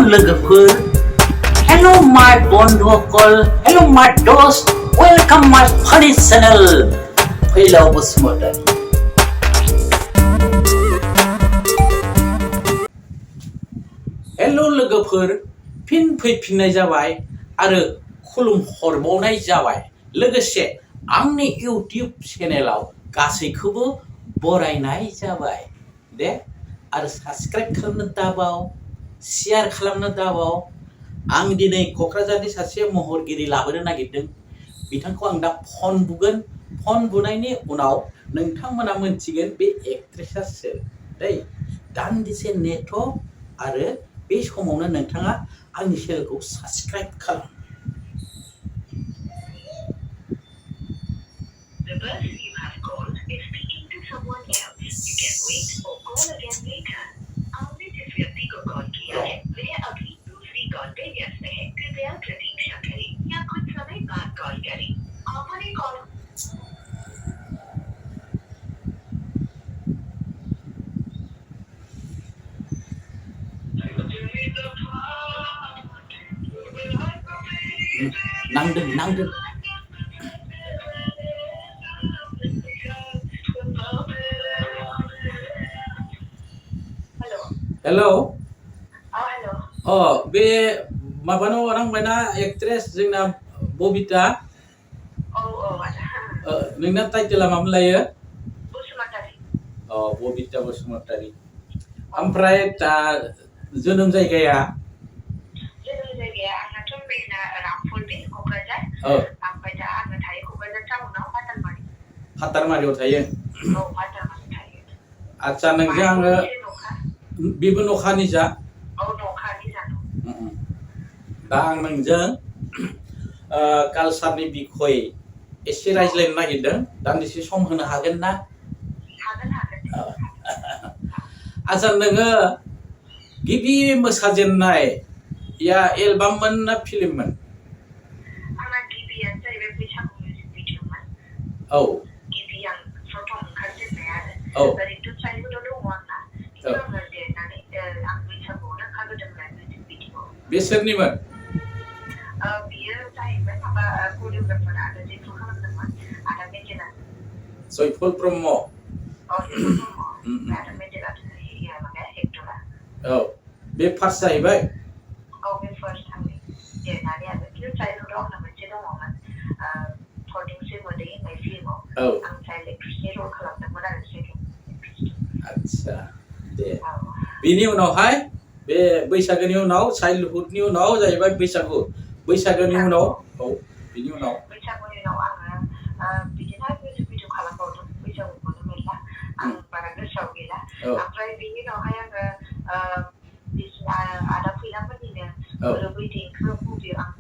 लोगोफोर Hello my बन्धुफोर Hello my दोस्त Welcome my funny channel Phaylaw Basumatary Hello लोगोफोर फिन फैफिननाय जाबाय आरो खुलुम हरबावनाय जाबाय लोगोसे आंनि YouTube चेनेलाव गासैखौबो बरायनाय जाबाय दे आरो साबस्क्राइब खालामनो दाबाव शेयार खालामनो दाबाव आं दिनै क'क्राझारनि सासे महरगिरि लाबोनो नागिरदों बिथांखौ आं दा फन बुगोन फन बुनायनि उनाव नोंथांमोना मोनथिगोन बे एक्ट्रेसआ सोर दै दान्दिसे नेथ' आरो बे समावनो नोंथाङा आंनि चेनेलखौ साबस्क्राइब खालाम The person you have called is speaking to someone else. You can wait or call again later. आपने जिस व्यक्ति को कॉल किया है वह अभी दूसरी कॉल पे व्यस्त है कृपया प्रतीक्षा करें या कुछ समय बाद कॉल करें आपने कॉल नांदों हेलो बे माबानो नांबायना एक्ट्रेस जोंना बबिता नोंना टाइटेला मामोन लायो बसुमतारी बबिता बसुमतारी ओमफ्राय दा जोनोम जायगाया आंनाथ' बेना रामफल बे क'क्राझार ओमफ्राय दा आङो थायो क'क्राझार टाउनाव फातारमारियाव थायो फातारमारियाव थायो आच्छा नोंजों आङो बेबो नखानि जा नखानि जा दा आं नोंजों कालचारनि बिखय एसे रायज्लायनो नागिरदों दान्दिसे सम होनो हागोन ना हागोन आच्छा नोङो गिबि मोसाजेननाय या एलबाममोन ना फिल्ममोन आंना गिबियानो जाहैबाय बैसागु मिउजिक भिडिअमोन गिबि आं प्रथम ओंखारजेननाय आरो ओरैनोथ' चाइल्डहुडआव दङ आंना देरनानै आं बैसागुआवनो ओंखारबोदोंमोन मिउजिक भिडिअ बे सोरनिमोन बियो जाहैबाय माबा करिय'ग्राफार आरो जेखौ खालामदोंमोन आदा मेडेला जयफल ब्रह्म जयफल ब्रह्म आदा मेडेला माबाया एक्टरा बे फार्स्ट जाहैबाय बे फार्स्ट आंनि देरनानै आरो खिन्थु चाइल्डहुडआव आंना मोनसे दङमोन फरटिंसो मोदै होननाय फिल्माव आं चाइल्ड एक्ट्रेसनि रल खालामदोंमोन आरो सेकेन्ड आच्छा दे बिनि उनावहाय बे बैसागोनि उनाव चाइल्डहुडनि उनाव जाहैबाय बैसागोनि उनाव बिनि उनाव बैसागुनि उनाव आङो बिदिनो मिउजिक भिडिअ खालामबावदों बैसागुखौनो मेरला आं बारा गोसोआव गैला ओमफ्राय बिनि उनावहाय आङो आदा फैलामोननिनो गोरोबै देंखो मुभियाव आं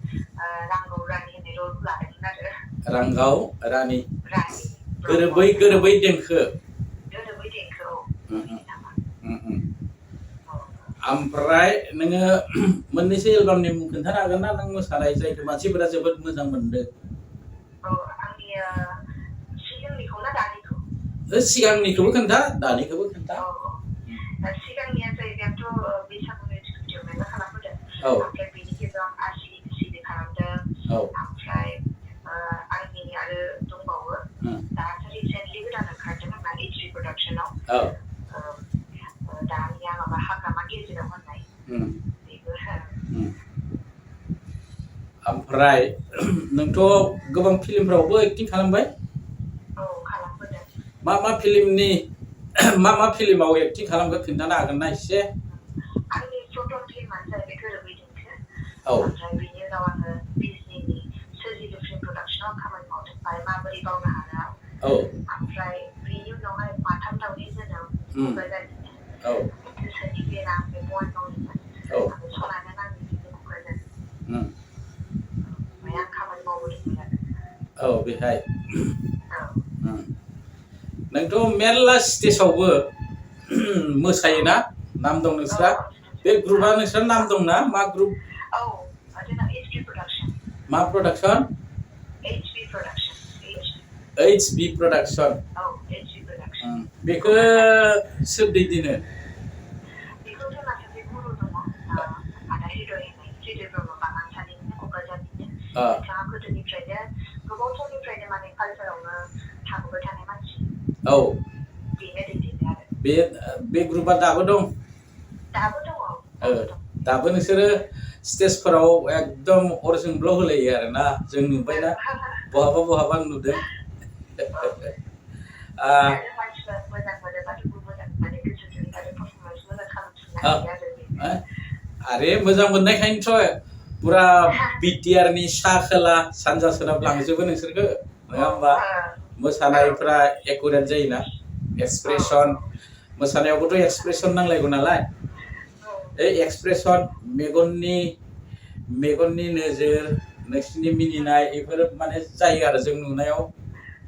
रांगाव रानि होननाय रलखौ लादोंमोन आरो रांगाव रानि गोरोबै देंखो ओमफ्राय नोङो मोननैसो एलबामनि मुं खोन्थानो हागोन ना नों मोसानाय जायखौ मानसिफोरा जोबोद मोजां मोनदों आंनि सिगांनिखौ ना दानिखौ सिगांनिखौबो खोन्था दानिखौबो खोन्था सिगांनिया जाहैबाय आंथ' बैसागु मिउजिक भिडिअ मेरला खालामबोदों ओमफ्राय बेनि गेजेराव आं आसि खालामदों ओमफ्राय आंनि आरो दंबावो दासो रिसेन्टलि गोदान ओंखारदों आंना एचडि प्रडाक्सनाव दानिया माबा हाग्रामा गेजेराव होननाय बेबो ओमफ्राय नोंथ' गोबां फिल्मफ्रावबो एक्टिं खालामबाय खालामबोदों मा फिल्मनि मा फिल्माव एक्टिं खालामखो खोन्थानो हागोन ना एसे आंनि प्रथम फिल्मानो जाहैबाय गोरोबै देंखो ओमफ्राय बेनि उनाव आङो डिजनीनि सोरजिलु फिल्म प्रडाक्सनाव खामानि मावदों आरो माबोरै बावनो हाना ओमफ्राय बेनि उनावहाय माथाम दावनि जोनोम क'क्राझारनिनो गोसोनि बेराम बे बन मावदोंमोन आरो सनानो नाङि बिदिनो क'क्राझार ओमफ्राय आं खामानि मावबोदोंमोन आरो बेहाय नोंथ' मेरला स्टेजआवबो मोसायोना नाम दं नोंस्रा बे ग्रुपआ नोंस्रा नाम दंना मा ग्रुप जोंना एचबी प्रडाक्सन मा प्रडाक्सन एचबी प्रडाक्सन बेखौ सोर दैदेनो बेखौ जोंना सासे गुरु दङ आदा औ बे ग्रुपआ दाबो दं दाबो नोंसोरो स्टेजफोराव एकदम अर जोंब्लाव होलायो आरोना जों नुबायना बहाबा नुदों आरे मोजां मोननायखायनोथ' पुरा बिटिआरनि सा खोला सानजा सोनाब लांजोबो नोंसोरखो नङा होमबा मोसानायफ्रा एकुरेट जायोना एक्सप्रेसन मोसानायावबोथ' एक्सप्रेसन नांलायगौ नालाय एक्सप्रेसन मेगननि नोजोर नोंसिनि मिनिनाय बेफोर माने जायो आरो जों नुनायाव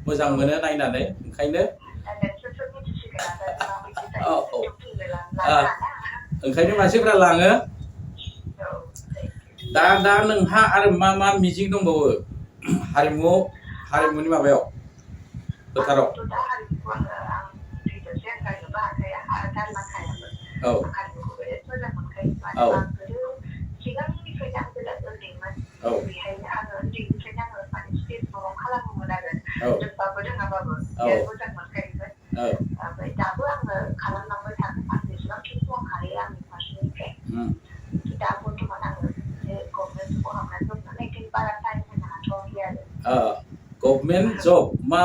मोजां मोनो नायनानै ओंखायनो ओंखायनो मानसिफ्रा लाङो दा नोंहा आरो मा मिजिं दंबावो हारिमुनि माबायाव फोथाराव गभर्नमेन्ट जब मा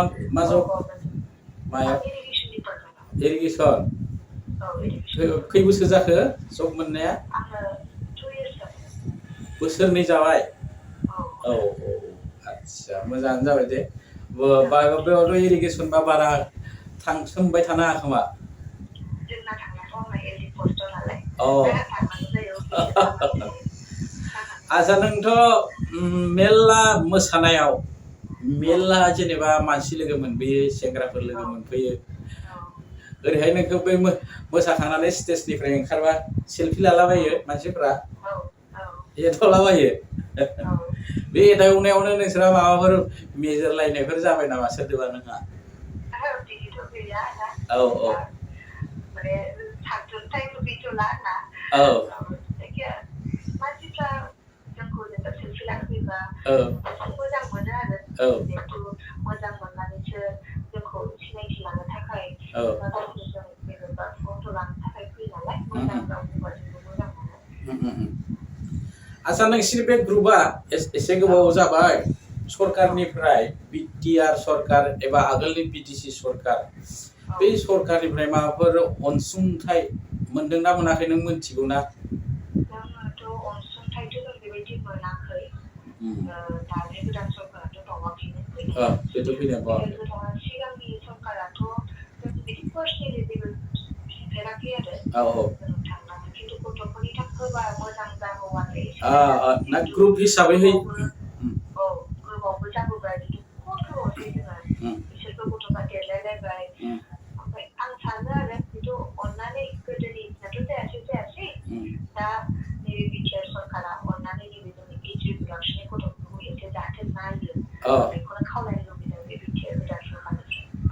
जब माया इरिगेसन खै बोसोर जाखो जब मोननाया बोसोरनै जाबाय आच्छा मोजाङानो जाबाय दे बेयावथ' इरिगेसन बा बारा थांसोमबाय थानो हाया खोमा आच्छा नोंथ' मेल्ला मोसानायाव मेल्ला जेनेबा मानसि लोगो मोनबोयो सेंग्राफोर लोगो मोनफैयो ओरैहाय नोंखौ बै मोसाखांनानै स्टेजनिफ्राय ओंखारबा सेलफि लालाबायो मानसिफ्रा एदावलाबायो बे एदावनायावनो नोंसोरा माबाफोर मेजरलायनायफोर जाबाय नामा सोरदोबा नोंहा आच्छा नोंसिनि बे ग्रुपआ एसे गोबाव जाबाय सरकारनिफ्राय बिटिआर सरकार एबा आगोलनि बिटिसि सरकार बे सरकारनिफ्राय माबाफोर अनसुंथाइ मोनदोंना मोनाखै नों मिथिगौ ना ना ग्रुप हिसाबै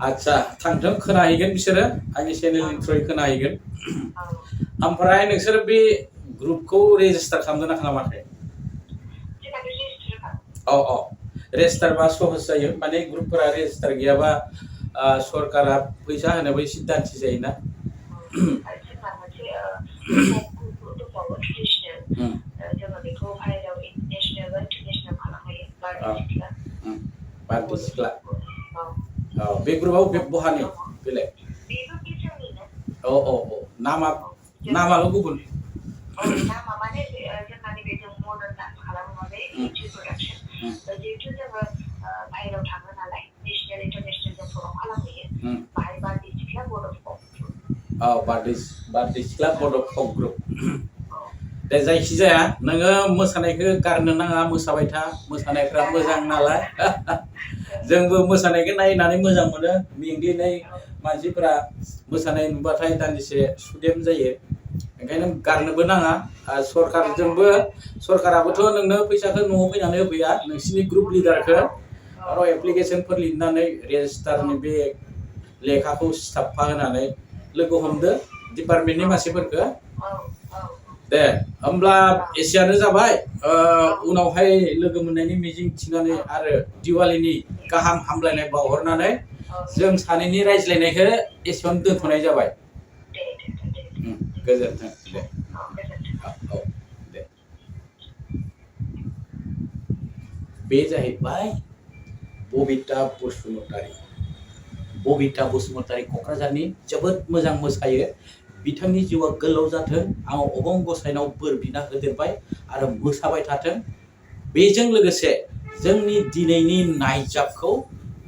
आच्छा थांथों खोनाहैगोन बिसोरो आंनि चेनेलनि थ्रुयै खोनाहैगोन ओमफ्राय नोंसोर बे ग्रुपखौ रेजिस्टार खालामदों ना खालामाखै रेजिस्टारबा सहज जायो माने ग्रुपफोरा रेजिस्टार गैयाबा सरकारा फैसा होनोबो एसे दानसि जायोना बारदै सिख्ला बे ग्रुपआव बहानि बेलाय नामाल' गुबुन बारदै सिख्ला बड' फक ग्रुप दे जायखिजाया नोङो मोसानायखौ गारनो नाङा मोसाबाय था मोसानायफ्रा मोजां नालाय जोंबो मोसानायखौ नायनानै मोजां मोनो मेंग्लिनाय मानसिफोरा मोसानाय नुबाथाय दान्दिसे सुदेम जायो ओंखायनो गारनोबो नाङा सरकाराबोथ' नोंनो फैसाखौ न'आव फैनानै होफैया नोंसिनि ग्रुप लिडारखौ आरो एप्लिकेसनफोर लिरनानै रेजिस्टारनि बे लेखाखौ सिथाबफा होनानै लोगो हमदो डिपार्टमेन्टनि मानसिफोरखौ दे होमब्ला एसेयानो जाबाय उनावहाय लोगो मोननायनि मिजिं थिनानै आरो दिवालीनि गाहाम हामलायनाय बावहरनानै जों सानैनि रायज्लायनायखौ एसेयावनो दोनथ'नाय जाबाय गोजोन्थों दे औ दे बे जाहैबाय बबिता बसुमतारी बबिता बसुमतारी क'क्राझारनि जोबोद मोजां मोसायो बिथांनि जिउआ गोलाव जाथों आं अबं गसाइनाव बोर बिना होदेरबाय आरो मोसाबाय थाथों बेजों लोगोसे जोंनि दिनैनि नायजाबखौ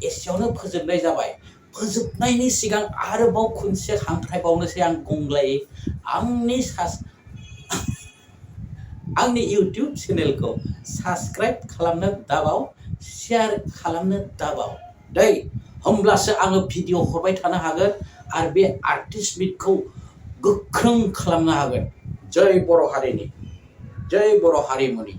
एसेयावनो फोजोबनाय जाबाय फोजोबनायनि सिगां आरोबाव खनसे हांख्रायबावनोसै आं गंग्लायै आंनि इउटिउब चेनेलखौ साबस्क्राइब खालामनो दाबाव शेयार खालामनो दाबाव दै होमब्लासो आङो भिडिअ हरबाय थानो हागोन आरो बे आर्टिस्ट मिटखौ गोख्रों खालामनो हागोन जय बर' हारिनि जय बर' हारिमुनि